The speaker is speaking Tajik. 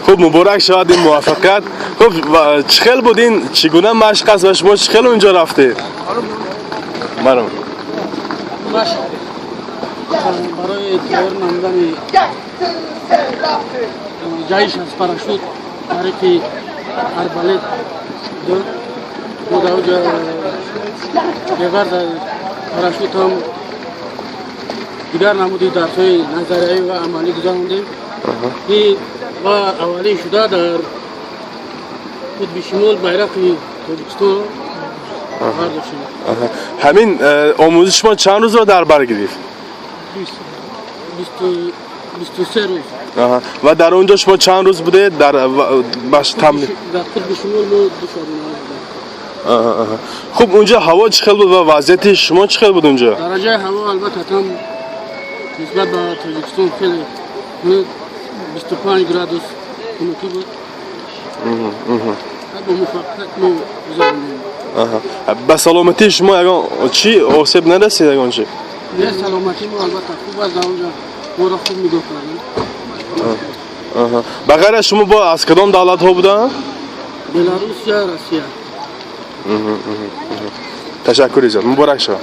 Хуб, муборак шавад ин муваффақият. Хуб, чӣ хел буд ин, чӣ гуна машқ аст ва шумо чӣ хел унҷо рафтед? Марам. Машқ барои тайёр намудани ҷаҳиш аз парашют тариқи арбалет буд. Мо дар оҷа беғарз аз парашют ҳам дигар намуди дарсҳои назариявӣ ва амалӣ гузарондем, ки ва аввалин шуда дар қутби шимол байрақи Тоҷикистонро бардоштем. Ҳамин омӯзиши шумо чанд рӯзро дар бар гирифт? 23 рӯз. Ва дар он ҷо шумо чанд рӯз будед дар тамрин? Дар қутби шимол мо 2 шабонарӯз будем. Хуб, унҷо ҳаво чӣ хел буд ва вазъияти шумо чӣ хел буд унҷо? Дараҷаи ҳаво албатта там нисбат ба Тоҷикистон хеле, 25 градус хунукӣ буд. Бо муваффақият мо гузарондем. Ба саломатии шумо ягон чӣ осеб нарасид, ягон чӣ? Не, саломатии мо албатта хуб аст, дар онҷо моро хуб нигоҳ карданд. Ба ғайр аз шумо бо аз кадом давлатҳо буданд? Беларусия, Россия. Ташаккури зиёд, муборак шавад.